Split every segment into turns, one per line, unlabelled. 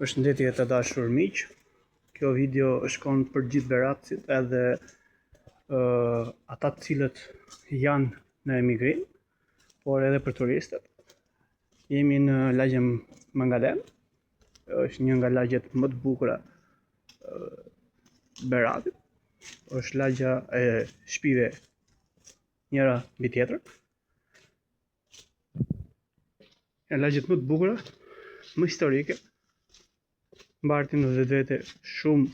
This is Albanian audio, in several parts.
Përshëndetje të dashur miq. Kjo video shkon për gjithë beratsit edhe uh, ata të cilët janë në emigrim, por edhe për turistët. Jemi në lagjen Mangalem. Është një nga lagjet më të bukura uh, Beratit. Është lagja e shpive njëra mbi tjetrën. Janë lagjet më të bukura, më historike, mbartin në vetvete shumë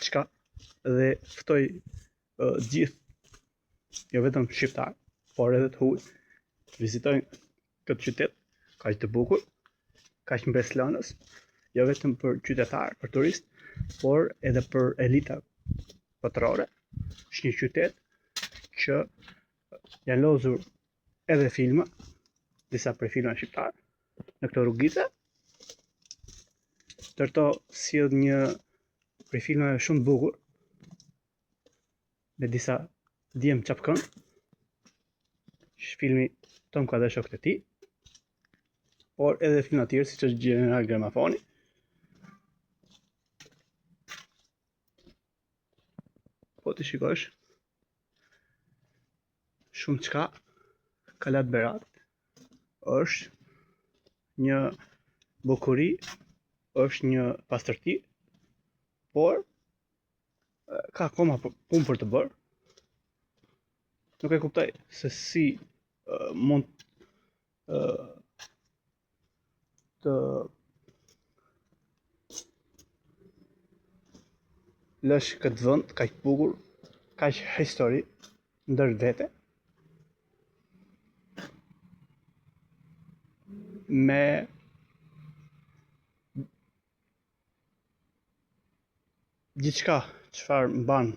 çka dhe ftoj të gjithë, jo vetëm shqiptarë, por edhe të huaj, të vizitojnë këtë qytet kaq të bukur, kaq mbresëlënës, jo vetëm për qytetarë, për turistë, por edhe për elita botërore. Është një qytet që janë lozur edhe filma, disa prej filma shqiptarë, në këto rrugica. Ndër to sjell një prej filmave shumë të bukur, me disa djem çapkën, është filmi Tomka dhe shokët e tij, por edhe filma tjerë siç është Gjeneral Gramafoni. Po t'i shikosh, shumë çka Kalaja e Beratit është një bukuri, është një pastërti, por ka akoma punë për të bërë. Nuk e kuptoj se si mund të lësh këtë vend kaq të bukur, kaq histori ndër vete me gjithçka çfarë mban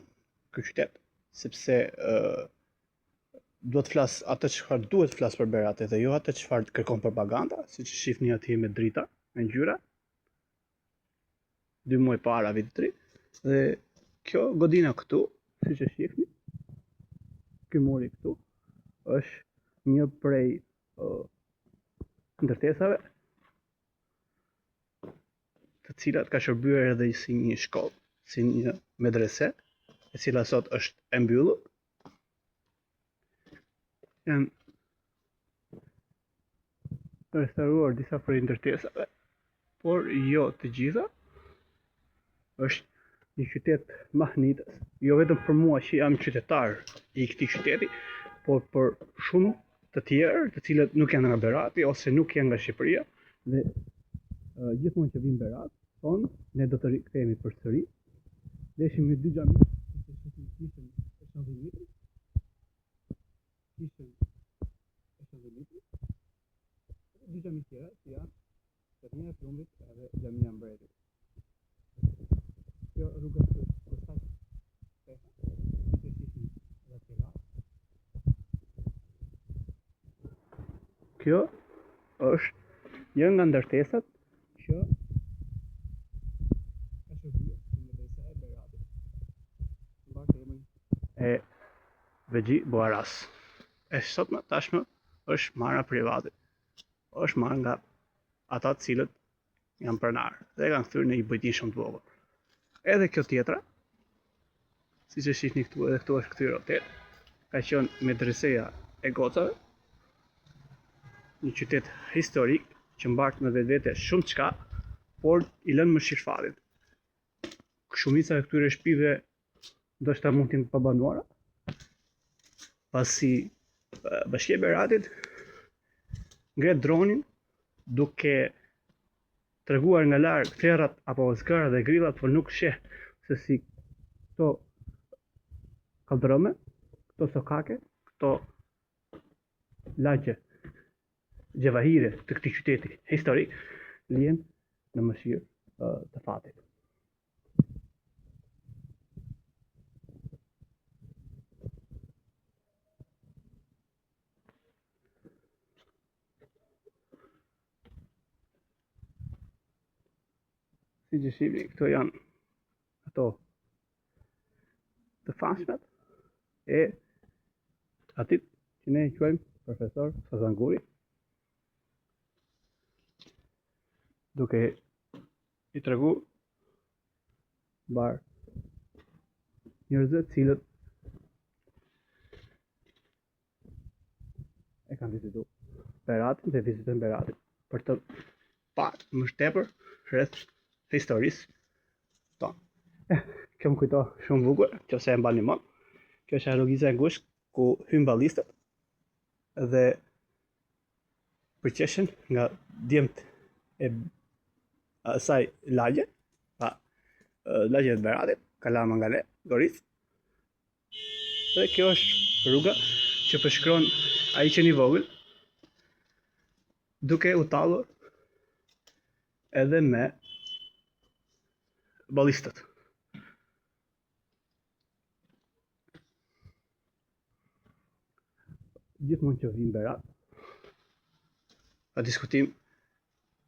ky qytet, sepse uh, duhet të flas atë çfarë duhet të flas për Beratin dhe jo atë çfarë kërkon propaganda, siç shihni atje me drita, me ngjyra. Dy muaj para vitit të ri dhe kjo godina këtu, siç e shihni, ky muri këtu është një prej uh, ndërtesave të cilat ka shërbyer edhe si një shkollë, si një medrese, e cila sot është e mbyllur. Janë restauruar disa prej ndërtesave, por jo të gjitha. Është një qytet mahnitës, jo vetëm për mua që jam qytetar i këtij qyteti, por për shumë të tjerë, të cilët nuk janë nga Berati ose nuk janë nga Shqipëria dhe uh, gjithmonë që vijnë Berat, thonë ne do të rikthehemi përsëri. Ndeshim me dy xhami, që është kishën e Shën Dhimitrit, kishën e Shën Dhimitrit, dhe dy xhami tjera që janë Xhamia e Plumbit edhe Xhamia e Mbretit. Kjo rruga që është Kostaq Stefa, siç e shihni edhe atje lart. Kjo është një nga ndërtesat që ka shërbyer si medrese e Beratit. Mbart emrin e Vexhi Buaras. E sotme tashmë është marrë privati. Është marrë nga ata të cilët janë pronarë dhe e kanë kthyer në një bujtinë shumë të vogël. Edhe kjo tjetra, siç e shihni këtu, edhe këtu është kthyer hotel. Ka qenë medreseja e gocave, një qytet historik që mbart në vetvete shumë çka, por i lënë mëshirë fatit. Shumica e këtyre shtëpive ndoshta mund të jenë të pabanuara, pasi Bashkia e Beratit ngre dronin duke treguar nga larg ferrat apo zgarat dhe grillat, por nuk sheh se si këto kalldrëme, këto sokake, këto lagje xhevahire të këtij qyteti historik lihen në mëshirë të fatit. Siç e shihni, këto janë ato të famshmet e atit që ne e quajmë profesor Sazan Guri duke I tregu mbarë njerëzve të cilët e kanë vizitu Beratin dhe vizitojnë Beratin për të parë më tepër rreth historisë tonë. Eh, kjo më kujto shumë bukur, qoftë se e mbani mend. Kjo është rrugica e ngushtë ku hyjnë ballistët dhe përqeshen nga djemtë e asaj lagje, pa lagje e Beratit, Kala Mangale, Goricë. Dhe kjo është rruga që përshkron ai qen i vogël duke u tallur edhe me ballistët. Gjithmonë që vij në Berat, pa diskutim,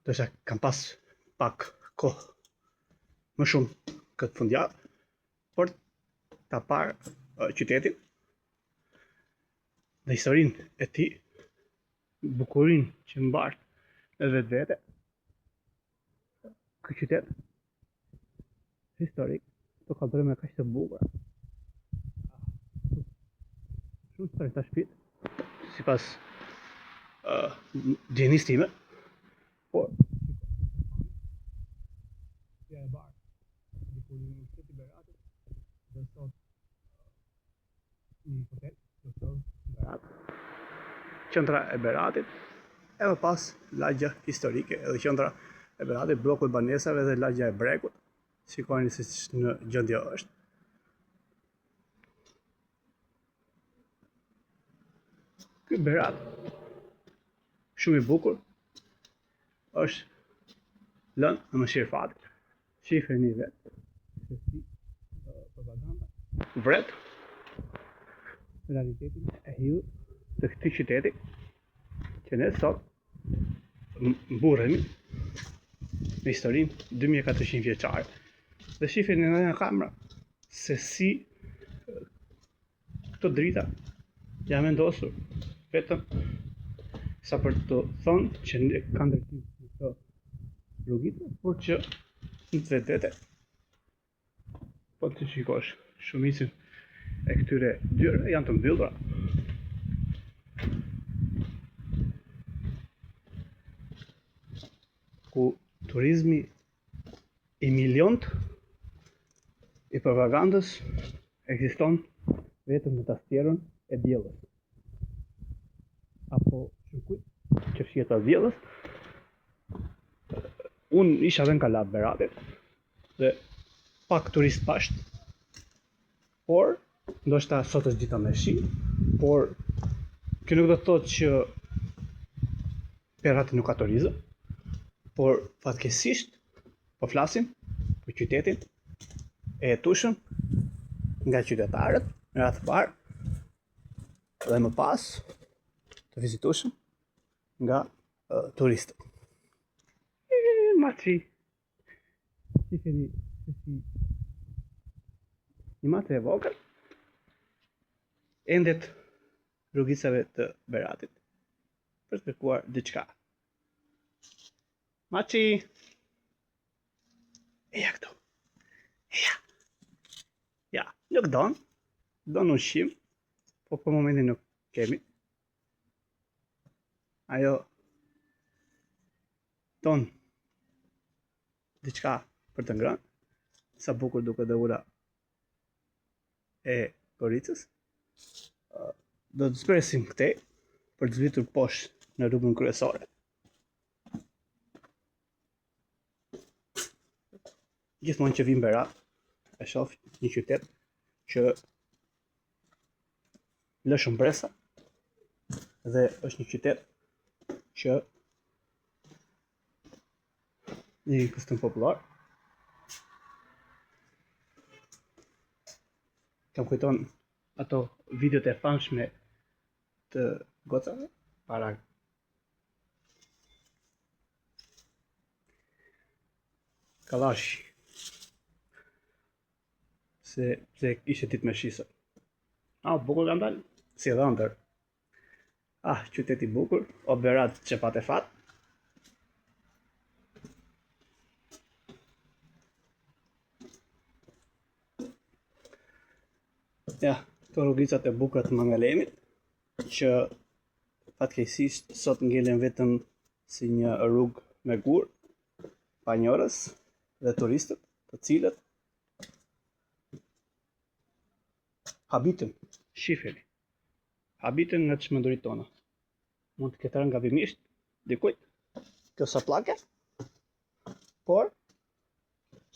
ndoshta kam pas pak kohë më shumë këtë fundjavë, për ta parë qytetin dhe historinë e tij, bukurinë që mbart në vetvete, ky qytet historik, këto kalldrëme kaq të bukura. Shumë të të shpit, sipas uh, dijenisë time, por ja e barë, dikur një qytet i Beratit, dhe sot një hotel, luksoz në Berat, qendra e Beratit, e më pas lagja historike edhe qendra e Beratit, blloku i banesave dhe lagja e Bregut. Shikojeni se në gjendje është. Ky Berat shumë i bukur është lënë në mëshirë fatit. Shifeni vetë se si propaganda vret realitetin e hidhur të këtij qyteti që ne sot mburremi me historinë 2400 vjeçare. Dhe shifeni nga kamera se si Këto drita janë vendosur vetëm sa për të thënë që ka ndërtim në këtë rrugicë, por që në të vetvete po të shikosh shumicën e këtyre dyerve janë të mbyllura. Ku turizmi i miliontë i propagandës ekziston vetëm në tastierën e Diellës. Apo shumëkujt që fshihet pas Diellës. Unë isha dhe në Kala të Beratit dhe pak turistë pashë, por ndoshta sot është dita me shi, por kjo nuk do të thotë që Berati nuk ka turizëm, por fatkeqësisht po flasim për qytetin e jetueshëm nga qytetarët në radhë të parë dhe më pas të vizitueshëm nga uh, turistët. E, maci. Shifeni se si një mace e vogël endet rrugicave të Beratit për të kërkuar diçka. Maci! Eja këtu. Eja. Ja, nuk don. Don ushqim, po për momentin nuk kemi. Ajo don diçka për të ngrënë. Sa bukur duket dhe ura e Goricës. Do të zbresim këtej për të zbritur poshtë në rrugën kryesore. Gjithmonë që vij në Berat, e shoh një qytet që lë shumë mbresa dhe është një qytet që një kostum popullor. Kjo më kujton ato videot e famshme të gocave para Kallash se se ishte ditë me shi sot. Ah, bukur kam dalë, si edhe ëndërr. Ah, qytet i bukur, o Berat që pate fat. Ja, këto rrugicat e bukura të Mangalemit, që fatkeqësisht sot ngelen vetëm si një rrugë me gur, pa njerëz dhe turistët, të cilët habiten, shifeni, habiten nga çmenduritë tona. Mund të ketë rënë gabimisht dikujt kjo sapllake, por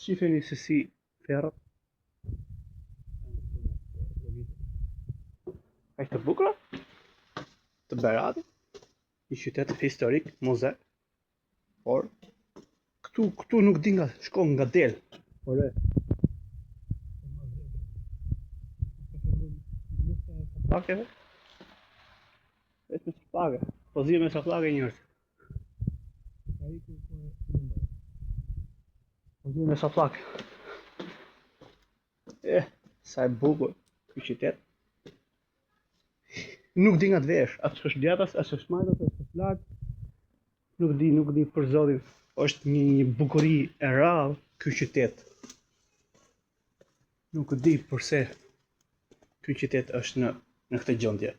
shifeni se si ferrat kaq të bukura të Beratit, një qytet historik, muze, por këtu këtu nuk di nga shkon nga del. Por e Sapllakeve? Veç me sapllake. Po zihen me sapllake njerëz. Po zihen me sapllake. Eh, sa e bukur ky qytet. Nuk di nga të vesh, as të shkosh djathtas, as të shkosh majtas, as të shkosh lart. Nuk di, nuk di për zotin. Është një, një bukuri e rrallë ky qytet. Nuk di përse ky qytet është në në këtë gjendje.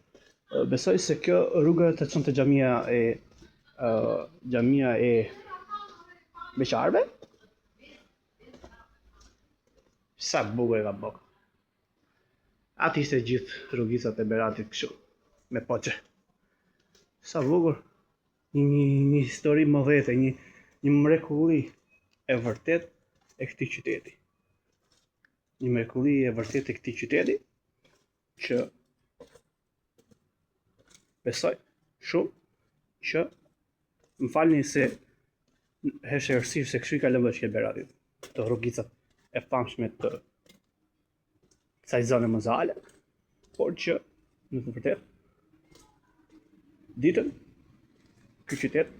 Besoj se kjo rruga të çon te xhamia e uh, xhamia e beqarëve. Sa bukur e ka bërë. Atë ishte gjithë rrugicat e Beratit kështu, me poçe. Sa bukur, një, një, një histori më vete, një, një mrekulli e vërtetë e këtij qyteti. Një mrekulli e vërtetë e këtij qyteti, që besoj shumë që më falni se është errësirë se kështu i ka lënë bashkia e Beratit, të rrugicat e famshme të kësaj zone muzeale, por që në të vërtetë ditën ky qytet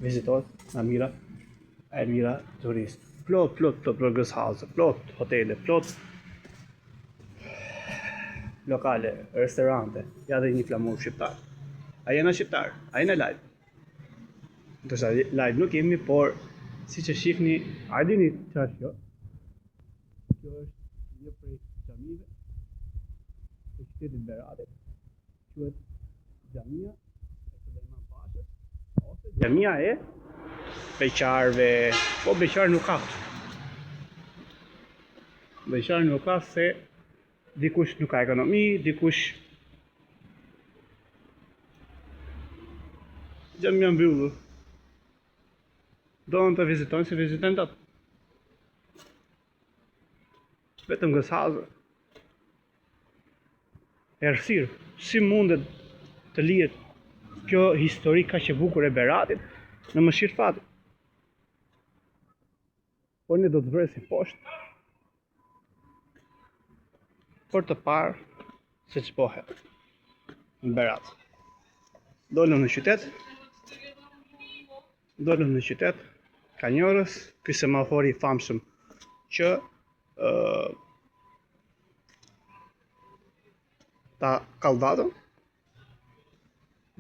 vizitohet nga mijëra e mijëra turistë. Plot, plot, plot, plot guest house, plot hotele, plot lokale, restorante, ja dhe një flamur shqiptar. A jena shqiptar? A jena live? Ndërsa live nuk jemi, por siç e shihni, a e dini çfarë është kjo? Kjo është një prej xhamive të qytetit Beratit. Quhet xhamia e Sulejman Pashës ose xhamia e beqarëve. Po beqar nuk ka këtu. Beqar nuk ka se dikush nuk ka ekonomi, dikush xhamia mbyllur. Donë të vizitojnë, s'e vizitojnë dot. Vetëm guest house. Errësirë, si mundet të lihet kjo histori kaq e bukur e Beratit në mëshirë fatit. Por ne do të zbresim poshtë për të parë se ç'bohet në Berat. Dolëm në qytet, dolëm në qytet, ka njerëz, ky semafori i famshëm që uh, ta kall datën,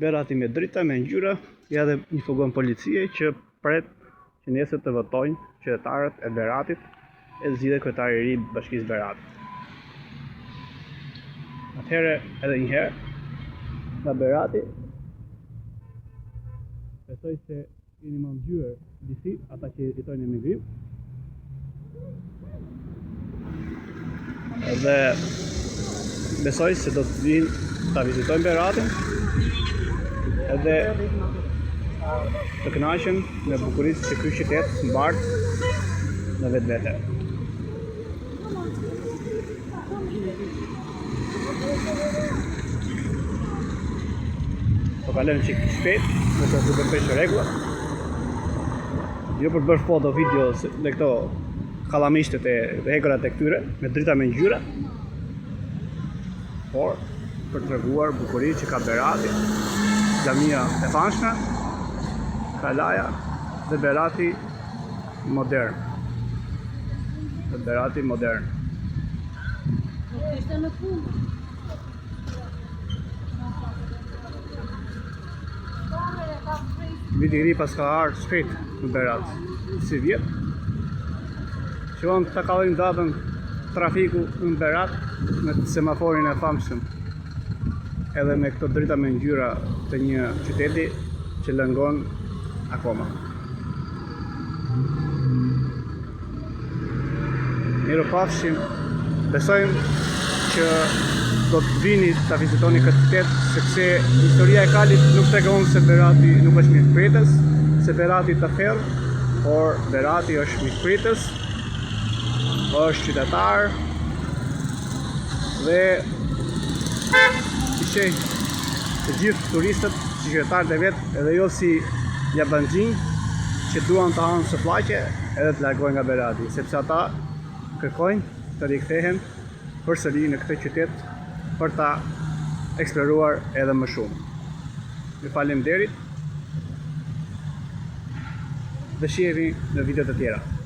Berati me drita, me ngjyra, ja dhe një furgon policie që pret që nesër të votojnë qytetarët e Beratit e zgjidhet kryetari i ri i Bashkisë Beratit. Atëherë edhe një herë nga Berati besoj se Jeni mallëngjyer disi ata që jetojnë në emigrim. Dhe besoj se do të vinë ta vizitojnë Beratin edhe të kënaqen me bukuritë që ky qytet mbart në vetvete. Po kalojmë çik shpejt, nëse duke prishur rregullat. Jo për të bërë foto, video me këto kallamishtet e hekurat e këtyre, me drita me ngjyra. Por për të treguar bukuritë që ka Berati, xhamia e famshme, Kalaja dhe Berati modern. Dhe Berati modern.
Nuk ishte në punë.
Viti i ri paska ardhur shpejt në Berat. Sivjet. Shikon ta kallim datën. trafiku në Berat me semaforin e famshëm edhe me këto drita me ngjyra të një qyteti që lëngon akoma. Mirupafshim, besojmë që do të vini ta vizitoni këtë qytet, sepse historia e Kalit nuk tregon se Berati nuk është mikpritës, se Berati të thërret, por Berati është mikpritës, është qytetar dhe i sheh të gjithë turistët si qytetarët e vet edhe jo si jabanxhinj që duan të hanë sufllaqe edhe të largohen nga Berati, sepse ata kërkojnë të rikthehen përsëri në këtë qytet për ta eksploruar edhe më shumë. Ju faleminderit dhe shihemi në video të tjera.